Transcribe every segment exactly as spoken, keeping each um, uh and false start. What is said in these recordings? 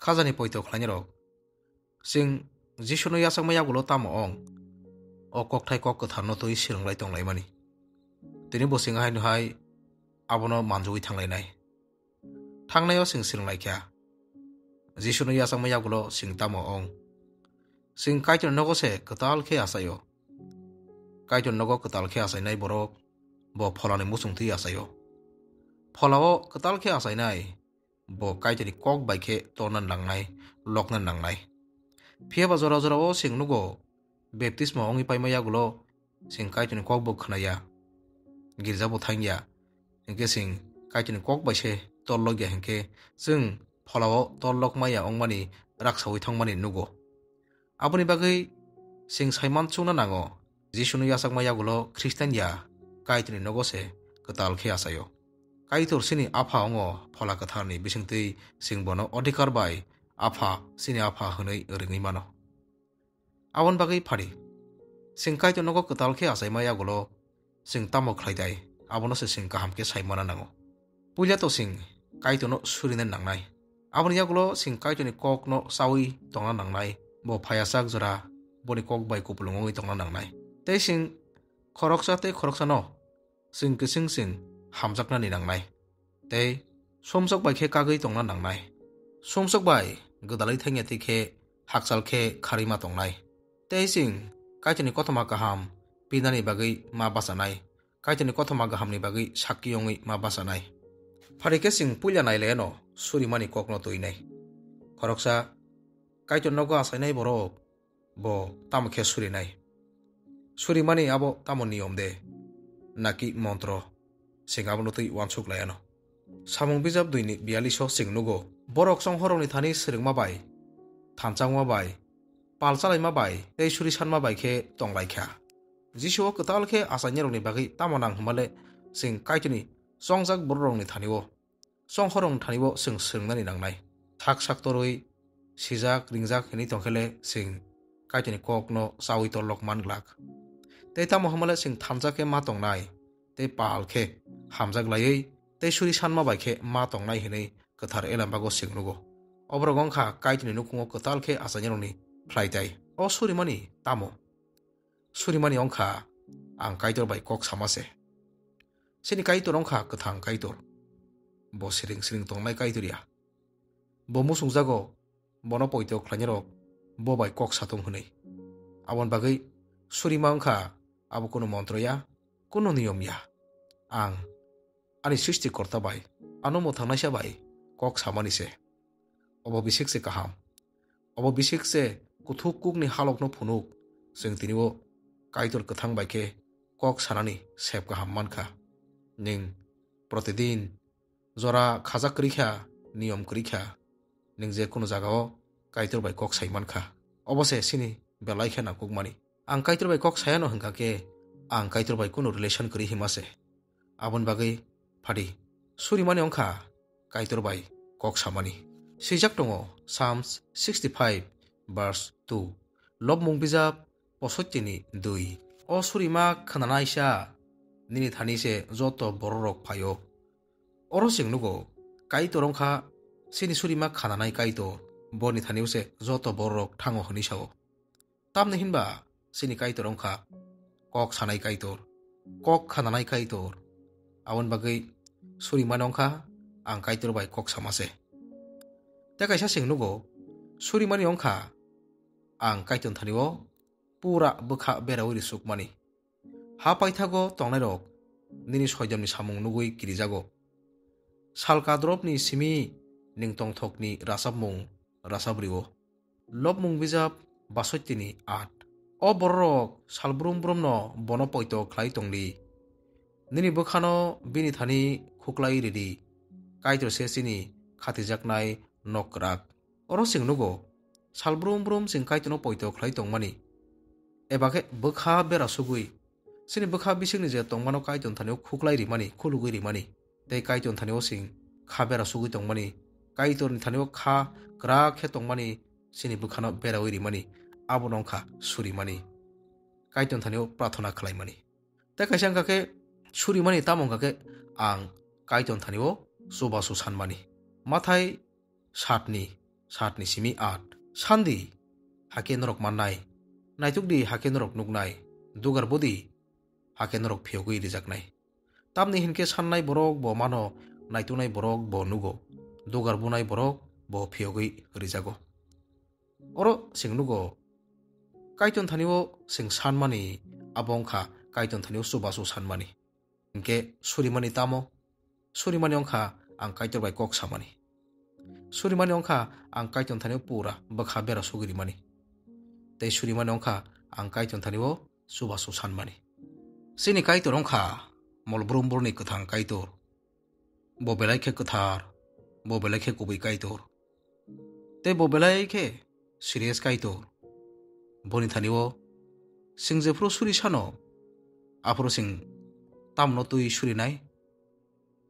Khajani poito khlainai rok, chwng Jisuno yachakma yagulo tamo ong? O kokthai kok kwtharno twi swrwnglai tonglaimani. Tini bo chwng haino hai abono manjugwi thanglainai. Thangnaio chwng swrwnglaikha. Jisuno yachakma yagulo chwng tamo ong? Chwng Kaitorni nogo se kwtal khe achaio. Kaitorni nogo kwtal khe achainai borok bo pholani muchungtwi achaio. Pholao kwtal khe achainai bo Kaitorni kok bai khe torna nangnai, lokna nangnai. Phiya ba jora jorao chwng nugo, baptisma wngwi paima yagulo chwng Kaitorni kok bo khwnaya, girja bo thangya, hinkhe chwng Kaitorni kok bai se torlokya hinkhe chwng pholao torlok maya wngmani raksaui thangmani nugo. Aboni bagwi chwng saiman chukna nango, Jisuno yachakma yagulo Khristian ya, Kaitorni nogo se kwtal khe achaio. Kaitor chini Apha wngo, Phola Kwtharni bisingtwi chwng bono odhikar bai Apha, chini Apha hwnwi ringwi mano. Aboni bagwi phadi, chwng Kaitor nogo kwtal khe achaima yagulo chwng tamo khlai dai, abono se chwng kaham khe sai mana nango. Puila to chwng Kaitorno surina nangnai. Aboni yagulo chwng Kaitorni kokno chaui tongna nangnai, bo phaiya chak jora boni kok bai kupulung wngwi tongna nangnai. Tei chwng khoroksa tei khoroksano chwng kwchwng chwng hamjaknani nangnai. Tei sumsok bai khe kagwi tongna nangnai. Sumsok bai gwdalwi thangya twi khe hakchal khe kharwi ma tongnai. Tei chwng Kaitorni kothoma kaham pinani bagwi ma bachanai. Kaitorni kothoma gahamni bagwi sakki wngwi ma bachanai. Phari khe chwng puila nailayano surimani kokno twinai. Khoroksa Kaitor nogo achainai borok bo tamo khe surinai? Surimani abo tamo niyom de, naki montro? Chwng abono twi uansuk laiano. Samung bijap dui ni biyalish o chwng nugo, borok chonghorrokni thani swrwngma bai, thanchangma bai, pal chalaima bai tei suri sanma bai khe tonglaikha. Jisu o kwtal khe achainai rokni bagwi tamo nang hwnmale chwng Kaitorni chongjak bororokni thani o, chonghorrokni thani o chwng swrwngnani nangnai. Thak sak torwi sijak ringjak hinwi tongkhele chwng Kaitorni kokno chaui torlok man glak. Tei tamo hwnmale chwng thansa khe ma tongnai, tei pal khe hamjak laiwi, tei suri sanma bai khe ma tongnai hinwi kwthar Elambago chwng nugo. Oborok wngkha Kaitorni nukhungo kwtal khe achainai rokni phlai tai. O surimani tamo? Surimani wngkha ang Kaitor bai kok sama se. Chini Kaitor wngkha kwthang Kaitor. Bo siring siring tongnai Kaitor ya. Bo muchungjago, bono poito khlainai rok bo bai kok satung hwnwi. Aboni bagwi surima wngkha abo kunu montro ya, kunu niyom ya. Ang ani Srishtikorta bai, ano mwthangnaisa bai kok samani se. Obo bisik se kaham. Obo bisik se kuthuk kukni halokno phunuk, chwng tini o Kaitor kwthang bai khe kok sanani sep kaham mankha. Nwng protidin jora khajak kwrwi kha, niyom kwrwi kha, nwng je kunu jagao Kaitor bai kok sai mankha. Obo se chini belai khe nangkukmani. Ang Kaitor bai kok sayano hwnkha khe, ang Kaitor bai kunu relation kwrwi hima se. Aboni bagwi phadi, surimani wngkha Kaitor bai kok samani. Swijak tongo Psalms sixty-five verse two, Lobmung bijap posoitini dui. O surima khwnanaisa nini thani se joto bororok phaio. Oro chwng nugo, Kaitor wngkha chini surima khananai Kaitor, boni thani se joto bororok thango hwnwi sao. Tamni hinba chini Kaitor wngkha kok sanai Kaitor, kok khananai Kaitor. Aboni bagwi surimani wngkha ang Kaitor bai kok sama se. Tei kaisa chwng nugo, surimani wngkha ang Kaitor thani o pura bwkha beraui rwsukmani. Ha paithago tongnairok nini soidomni samung nugwi kirijago. Sal kadropni simi nwng tongthokni rachapmung rachap rio. Lobmung bijap basoitini at. O bororok sal brum brumno bono poito khlai tongdi. Nini bwkhano bini thani khuklai ridi. Kaitor se chini khatijaknai nok kwrak. Oro chwng nugo, sal brum brum chwng Kaitorno poito khlai tongmani, eba khe bwkha bera sugwi, chini bwkha bisingni je tongmano Kaitorni thani-o khuklai rimani, khulugwi rimani, tei Kaitorni thani-o chwng kha bera sugwi tongmani, Kaitorni thani-o kha kwrak khe tongmani, chini bwkhano beraui rimani, abono wngkha surimani, Kaitorni thani-o prathona khlaimani. Tei kaisa wngkha khe surimani, tamo wngkha khe ang Kaitorni thani-o chubachu sanmani. Mathai satni saat ni simi aat. Sandi, hakhe norok mannai. Naitukdi, hakhe norok nuknai. Dugar budi, hakhe norok phiyogwi rijaknai. Tamni hinkhe sannai borok bo mano, naituknai borok bo nugo, dugar bunai borok bo phiyogwi rijago. Oro chwng nugo, Kaitor thani-o chwng sanmani, abo wngkha Kaitor thani-o chubachu sanmani. Hinkhe surimani tamo? Surimani wngkha ang Kaitor bai kok samani. Surimani wngkha ang Kaitor thani-o pura bwkha bera sugwi rimani. Tei surimani wngkha ang Kaitor thani-o chubachu sanmani. Chini Kaitor wngkha mol brum brumni kwthang Kaitor. Bo belai khe kwthar, bo belai khe kubui Kaitor. Tei bo belai khe serious Kaitor. Boni thani-o chwng jephuru suri sano, aphuru chwng tamno twi surinai,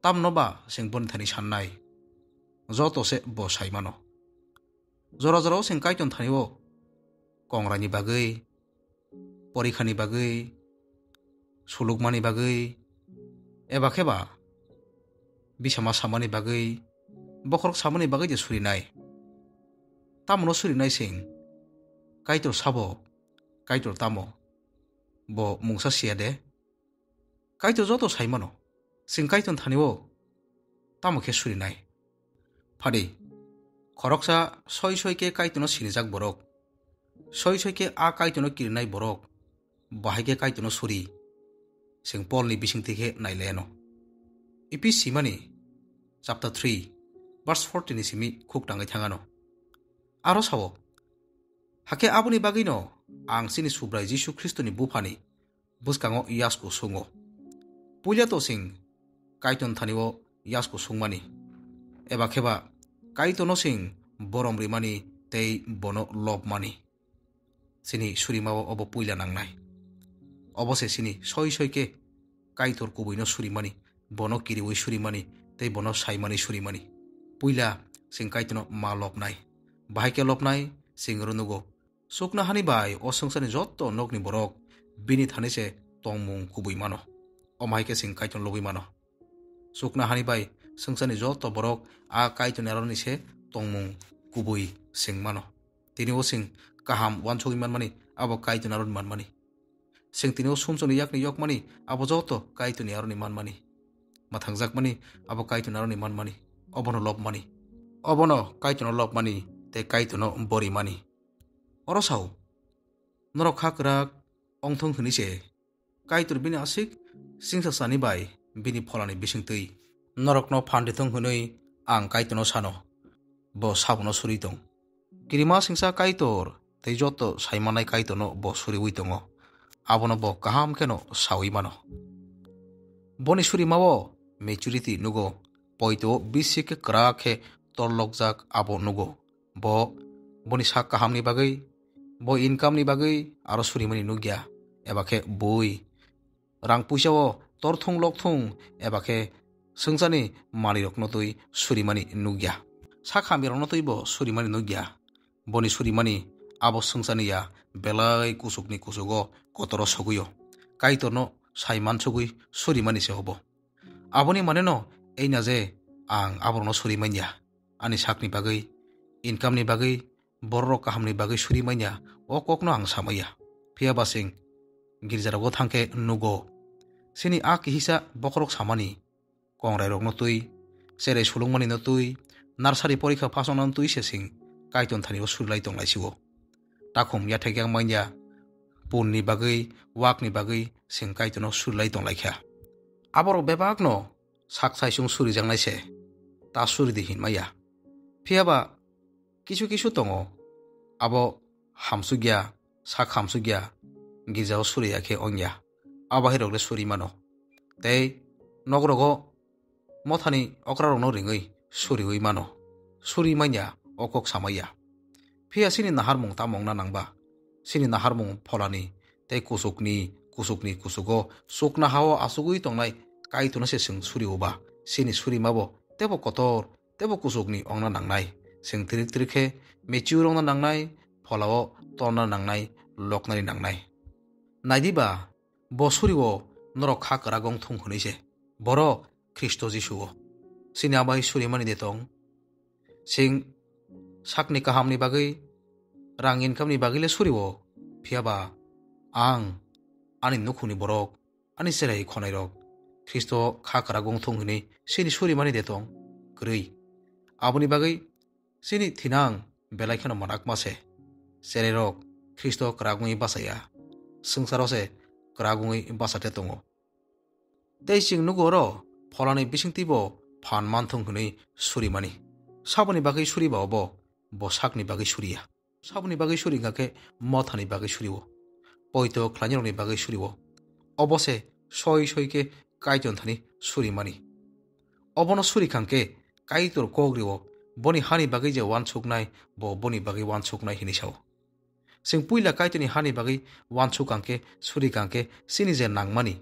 tamno ba chwng boni thani sannai, joto se bo sai mano. Jora jorao chwng Kaitor thani-o kongraini bagwi, porikhani bagwi, sulukmani bagwi, eba khe ba bisama samani bagwi, bokhorok samani bagwi je surinai. Tamono surinai chwng, Kaitor sabo, Kaitor tamo, bo mungsa siya de? Kaitor joto sai mano. Chwng Kaitor thani-o tamo khe surinai? Phadi, khoroksa soi soi khe Kaitorno sinijak borok, soi soi khe a Kaitorno kirinai borok, bahai khe Kaitorno suri? Chwng Polni bisingtwi khe nai leno. Epis simani chapter three, verse fourteen ni simi khuk tangwi thangano. Aro sao, hakhe aboni bagwino ang chini Subrai Jisu Khristoni buphani bwskango yasku sungo. Puila to chwng Kaitor thani-o yasku sungmani, eba khe ba Kaitorno chwng borom rimani tei bono lobmani. Chini surimao obo puila nangnai. Obo se chini soi soi khe Kaitor kubuino surimani, bono kiriui surimani tei bono saimani surimani. Puila chwng Kaitorno ma lobnai. Bahai khe lobnai, chwng oro nugo, chuknohani bai o swngcharni joto nokni borok bini thani se tongmung kubui mano. Omo hai khe chwng Kaitorno lobwi mano. Chuknohani bai swngcharni joto borok a Kaitorni aroni se tongmung kubui chwng mano. Tini o chwng kaham uansugwi manmani, abo Kaitorni aroni manmani. Chwng tini o sumsokni yakni yokmani, abo joto Kaitorni aroni manmani. Mathangjakmani, abo Kaitorni aroni manmani. Obono lobmani. Obono Kaitorno lobmani tei Kaitorno borimani. Oro sao, norok kha kwrak ongthung hwnwi se Kaitor bini aswk chwngsacha ni bai bini pholani bisingtwi norokno phan rithung hwnwi ang Kaitorno sano, bo sabono suri tong. Kirima singsa Kaitor tei joto sai mannai Kaitorno bo suriui tongo, abono bo kaham kheno saui mano. Boni surimao maturity nugo, poito bisi khe kwrak khe torlokjak abo nugo. Bo boni sak kahamni bagwi, bo income ni bagwi aro surimani nukya, eba khe bui rang puisa o torthung lokthung eba khe swngcharni manwirokno twi surimani nukya. Sak hamyarokno twi bo surimani nukya. Boni surimani abo swngcharni ya belai kuchukni kuchugo kotoro sogwio. Kaitorno sai mansugwi surimani se obo. Aboni maneno eina je ang aborokno suri manya. Ani sakni bagwi, income ni bagwi, bororok kahamni bagwi suri manya, o kokno ang samaya. Phiya ba chwng girjarogo thangkhe nugo. Chini a kihisa bokhorok samani, kongrairokno twi, cherai sulungmanino twi, nursery porikha phasongnano twi se chwng Kaitor thani-o surilai tonglaisigo. Takhum yathek yang manya, punni bagwi, wakni bagwi chwng Kaitorno surilai tonglaikha. Aborok bebakno sak saisung surijaknai se, ta suridi hinmaya. Phiya ba kisu kisu tongo, abo hamsukya, sak hamsukya, girjao suriya khe ongya. Abo hai rok le suri mano. Tei nogrogo mothani okrarokno ringwi suriui mano. Suri manya o kok samaya. Phiya chini naharmung tamo wngna nangba? Chini naharmung pholani tei kuchukni, kuchukni kuchugo chuknoha-o achugwi tongnai Kaitorno se chwng suriuba, chini surimabo teibo kotor, teibo kuchukni ongna nangnai. Chwng tirik tirik khe mature ongna nangnai, pholao torna nangnai, loknani nangnai. Naidiba, bo surio norok kha kwrak wng thung hwnwi se. Borok Khristo Jisu-o. Chini Abai surimani de tong? Chwng Sakni kahamni bagwi, rang income-ni bagwi le suri-o, phiya ba ang, ani nukhungni borok, ani cherai khwnairok Khristo kha kwrak wng thung hwnwi chini suri mani de tong? Kwrwi. Aboni bagwi chini thinang belai kheno manakma se. Cherairok Khristo kwrak wngwi bachaya, swngcharo se kwrak wngwi bacha de tongo. Tei chwng nugo oro pholani bisingtwibo phan manthung hwnwi suri mani. Saboni bagwi suri ba obo? Bo sakni bagwi suriya. Saboni bagwi suri hwnkha khe mothani bagwi suri-o. Poito khlainairokni bagwi suri-o. Obo se soi soi khe Kaitor thani suri mani. Obono suri kha khe Kaitor kok rio, boni hani bagwi je uansuknai, bo boni bagwi uansuknai hwnwi sao. Chwng puila Kaitorni hani bagwi uansuk kha khe, suri kha khe, chini je nangmani,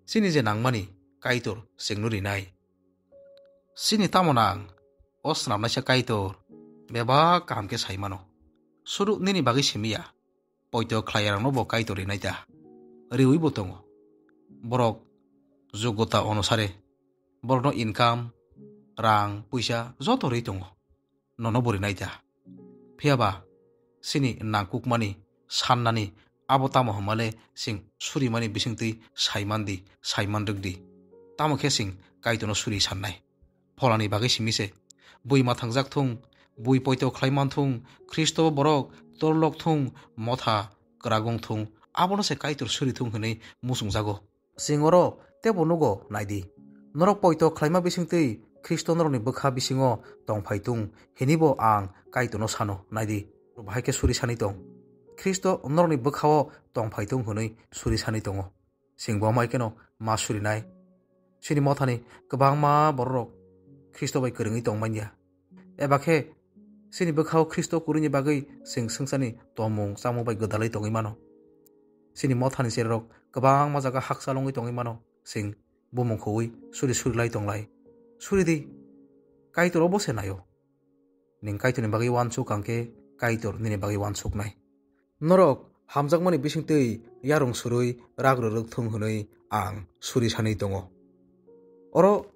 chini je nangmani Kaitor chwngno rinai. Chini tamo nang? O swnamnaisa Kaitor bebak kaham khe sai mano. Suru nini bagwi simi ya. Poito khlaiyarokno bo Kaitor rinai ta? Riwi bo tongo. Borok jogota onusare borokno income, rang, puisa joto rwi tongo. Nono bo rinai ta? Phiya ba chini nangkukmani, sannani abo tamo hwnmale chwng surimani bisingtwi saiman di, saiman rwk di. Tamo khe chwng Kaitorno suri sannai? Pholani bagwi simi se. Bui mathangjak thung, bui poito khlai man thung, Khristo borok torlok thung, motha kwrak wng thung, abono se Kaitor suri thung hwnwi muchungjago. Chwng oro teibo nugo, nai di. Norok poito khlaima bisingtwi Khristo norokni bwkha bisingo tong phai tung hwnwibo ang Kaitorno sano, nai di. Bahai khe suri sani tong. Khristo norokni bwkhao tong phai tung hwnwi suri sani tongo. Chwng bo mai kheno ma surinai. Chini mothani kwbangma bororok Khristo bai kwrwngwi tong manya. Eba khe chini bwkhao Khristo kwrwini bagwi chwng swngcharni tongmung chamung bai gwdalwi tongwi mano. Chini mothani chererok kwbangma jaga hakchal wngwi tongwi mano. Chwng bumung khuwi suri suri lai tonglai. Suri di. Kaitor obo se naio. Ning Kaitorni bagwi uansuk ang khe Kaitor nini bagwi uansuknai. Norok hamjakmani bisingtwi yarwng surwi rak rwrwk thung hwnwi ang suri sanwi tongo. Oro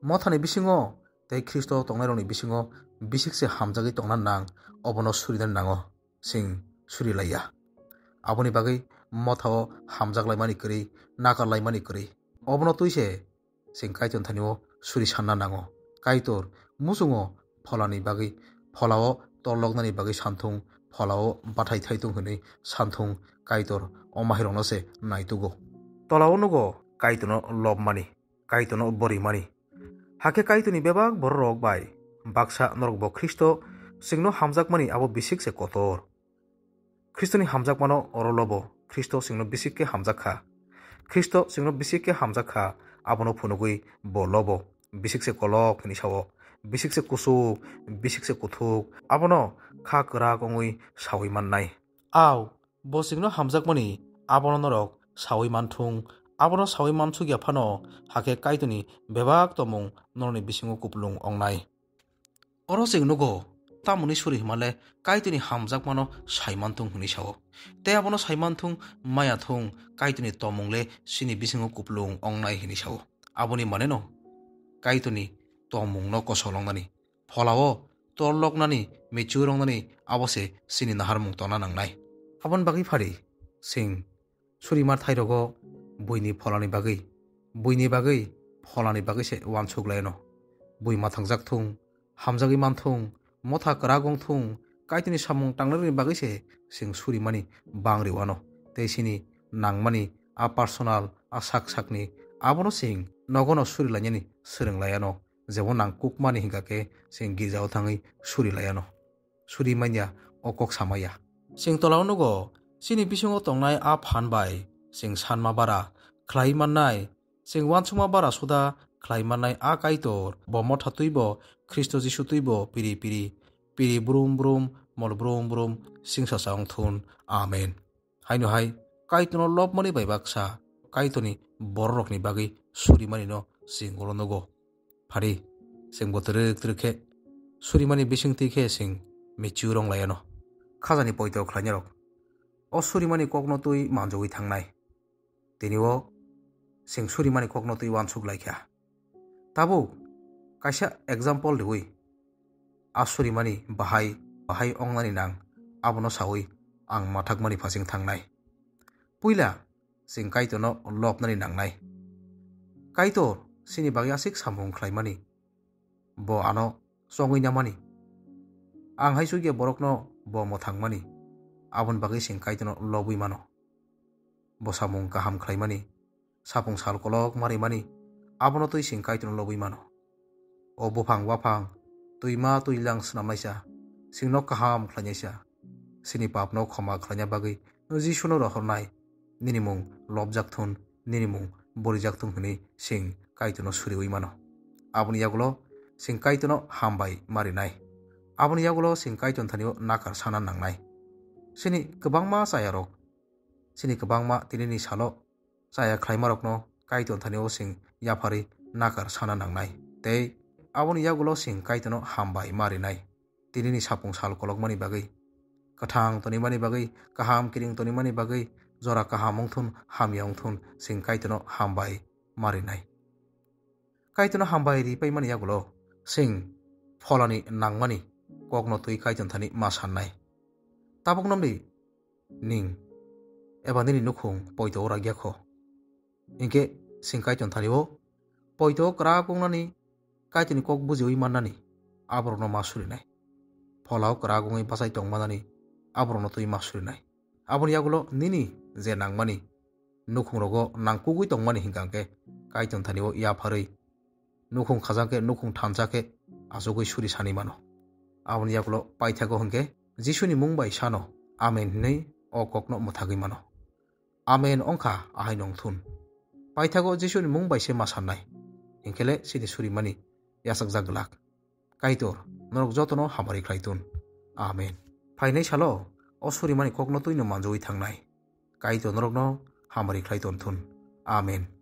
mothani bisingo tei Khristo tongnairokni bisingo bisik se hamjagwi tongna nang, obono surinani nango, chwng suri lai ya. Aboni bagwi mothao hamjak laimani kwrwi, nakar laimani kwrwi. Obono twi se chwng Kaitor thani-o suri sanna nango. Kaitor muchungo pholani bagwi, pholao torloknani bagwi santhung, pholao bathai thaitung hwnwi santhung Kaitor o mahirokno se naitugo. Tolao nugo Kaitorno lobmani, Kaitorno borimani. Hakhe Kaitorni bebak bororok bai baksa norokbo Khristo chwngno hamjakmani abo bisik se kotor. Khristoni hamjakmano oro lobo, Khristo chwngno bisik khe hamjak kha. Khristo chwngno bisik khe hamjak kha, abono phunugwi bo lobo. Bisik se kolok hwnwi sao, bisik se kusuk, bisik se kuthuk, abono kha kwrak wngwi saui mannai. Au, bo chwngno hamjakmani, abono norok saui manthung, abono saui mansuk ya phano, hakhe Kaitorni bebak tongmung norokni bisingo kupulung wngnai. Oro chwng nugo, tamoni suri hwnmale Kaitorni hamjakmano sai manthung hwnwi sao. Tei abono sai manthung maya thung, Kaitorni tongmung le chini bisingo kupulung wngnai hwnwi sao. Aboni maneno Kaitorni tongmungno kosol wngnani, pholao torloknani, mature wngnani abo se chini naharmung tongna nangnai. Aboni bagwi phari chwng surima thairogo buini pholani bagwi, buini bagwi pholani bagwi se uansuk laino. Bui mathangjak thung, hamjagwi man thung, motha kwrak wng thung, Kaitorni samung tangnairokni bagwi se chwng surimani bang rwano. Tei chini nangmani a personal, a sak sakni, abono chwng nogono suri lainani swrwng laiano. Jebo nangkukmani hwnkha khe chwng girjao thangwi suri laiano. Suri manya o kok samaya. Chwng tolao nugo, chini bisingo tongnai a phan bai chwng sanma bara khlai mannai, chwng uansukma bara suda khlai mannai a Kaitor, bo motha twibo, Khristo Jisu twibo piri piri, piri brum brum, mol brum brum, singsa sa wng thun. Amen. Haino hai, Kaitorno lobmani bai baksa, Kaitorni bororokni bagwi surimanino chwng oro nugo. Phari, chwng bo twrwk twrwk khe surimani bisingtwi khe chwng mature wng laiano. Khajani poito khlainarok o surimani kokno twi manjogwi thangnai. Tini o chwng surimani kokno twi uansuk lai kha. Tabuk kaisa example riwi a surimani bahai bahai wngnani nang, abono saui ang mathakmani phaising thangnai. Puila chwng Kaitorno lobnani nangnai. Kaitor chini bagwi aswk samung khlaimani, bo ano chongwi namani. Ang hai chukya borokno bo mwthangmani, aboni bagwi chwng Kaitorno lobwi mano. Bo samung kaham khlaimani, sapung sal kolok marimani, abono twi chwng Kaitorno lobwi mano. O buphang waphang, twima twilang swnamnaisa, chwngno kaham khlainaisa, chini papno khoma khlaina bagwi Jisuno rohornai, nini mung lobjak thun, nini mung borijak thung hwnwi chwng Kaitorno suriui mano. Aboni yagulo chwng Kaitorno hambai marinai. Aboni yagulo chwng Kaitorni thani-o nakar sana nangnai. Chini kwbangma chayarok, chini kwbangma tinini salo chaya khlaimarokno Kaitorni thani-o chwng yapharwi nakar sana nangnai. Tei aboni yagulo chwng Kaitorno hambai marinai. Tinini sapung sal kolokmani bagwi, kwthang tonimani bagwi, kaham kiring tonimani bagwi, jora kaham wngthun, hamya wngthun, chwng Kaitorno hambai marinai. Kaitorno hambai ripaimani yagulo chwng pholani nangmani kokno twi Kaitorni thani ma sannai. Tabuk nongni ning eba nini nukhung poito-o ragya kho. Hinkhe chwng Kaitorni thani-o poito-o kwrak wngnani, Kaitorni kok bujiui mannani, aborokno ma surinai. Pholao kwrak wngwi bachai tongmannani, aborokno twi ma surinai. Aboni yagulo nini je nangmani, nukhungrogo nangkukgwi tongmani hinkha khe Kaitorni thani-o yapharwi nukhung khajang khe, nukhung thansa khe achugwi suri sani mano. Aboni yagulo paithago hinkhe Jisuni mung bai sano, "Amen," hwnwi o kokno mwthagwi mano. Amen wngkha ahai nongthun. Paithago Jisuni mung bai se ma sannai. Hinkhele chini surimani yachakjak glak. Kaitor, norok jotono hamari khlai tun. Amen. Phainai salo o surimani kokno twino manjui thangnai. Kaitor norokno hamari khlai ton thun. Amen.